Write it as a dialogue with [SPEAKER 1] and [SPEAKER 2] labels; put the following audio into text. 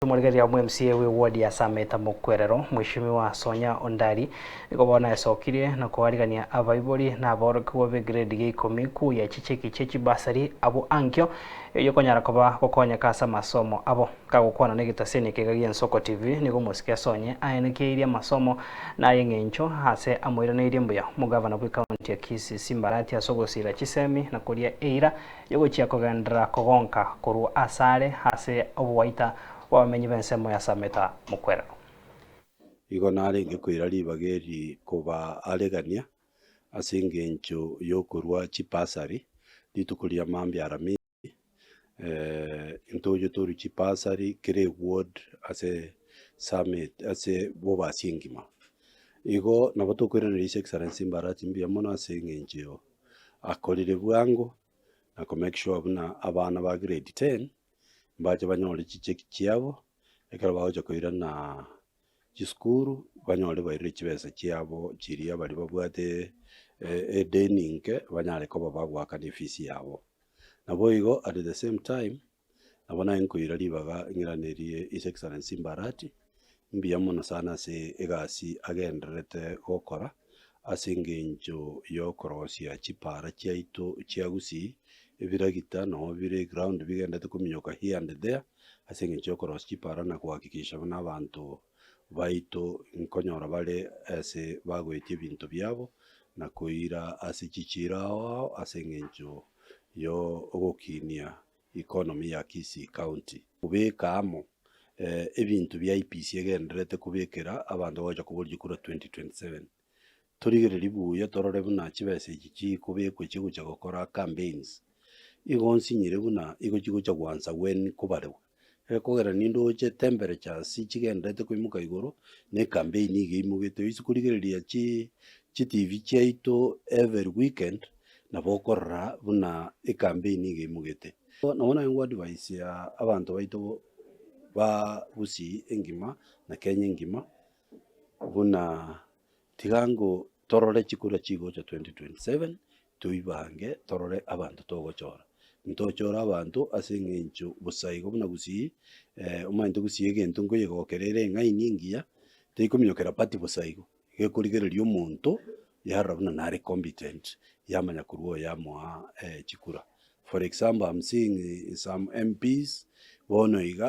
[SPEAKER 1] Omorigereria bwa MCA bwe ward ya Sameta Mokwerero, Mheshimiwa Sonya Ondari, nigo bono aesokirie na koarigania abaibori na aborokigwa be grade ya ikomi kuya chicheki chie chibasari abwo ankio eyio ekonyara koba gokonyeka ase amasomo abo. Kagokwana negetaseni ekega gi'Ensoko TV, nigo omosike Sonye aenekeirie amasomo na ay'eng'encho ase amoiraneirie mbuya omogavana bw'ecounty ya Kisii Simba Arati ase ogosira chisemi na koria eira y'ogochia kogenderera kogonka korwa asare ase obowaita bw'abamenyi b'ensemo ya Sameta Mokwerero.
[SPEAKER 2] Igo narenge koira ribaga eri kobaaregania ase engencho y'okorua chibasari rituko ria mambia Aramisi. Ntoche torue chibasari kera eward ase summit ase bobasi engima. Igo nabo tokoiraneria His Excellency Mbaratsi mbuya mono ase eng'encho akorire bwango na ko make sure buna abana ba grade ten mbache banyore chicheki chiabo ekero bagocha koirana chisukuru banyore bairire chibesa chiabo chiria baria babwate edeni nke banyare koba bagoakana efees yabo. Naboigo at the same time, nabo naye nkoira ribaga ng'iranerie His Excellency Mbarati, mbuya mono sana ase egasi agendererete gokora ase eng'encho yokorosia chipara chiaito chia Gusii, ebiragita noo bire eground bigenderete kominyoka here and there, ase eng'encho yokorosia chipara na gohakikisha buna abanto baito nkonyora bare ase bagoetia ebinto biabo, na koira ase chichiiro ao ao ase eng'encho yo ogokinia economy ya Kisii County. Kobeka amo ebinto bia IEBC egendererete kobekera abanto bagocha koboria chikura 2027. Torigererie buya torore buna chibesa echi chikobekwa chigocha gokora campaigns, igo nsinyire buna igo chigocha goansa when kobarewa. Ekogera nindoche temperatures chigendererete koimoka igoro, na ecampaign iga eimogete, oise korigereria chi chitivi chiaito every weekend, nabo okorora buna ecampaign iga eimogete. Nabo naye nko advise abanto baito ba Gusii engima na Kenya engima, buna tiga ngo torore chikura chigocha 2027, toibange torore abanto togochora. Ntochore abanto ase eng'encho bosa igo buna Gusii, omanyete Gusii egento nkoyegokera ere eng'aini engiya, teikominyokera party bosa igo, gekorigereria omonto yarora buna nare competent, yamanya korwa oyo yamoa chikura. For example I'm seeing some MPs bono iga.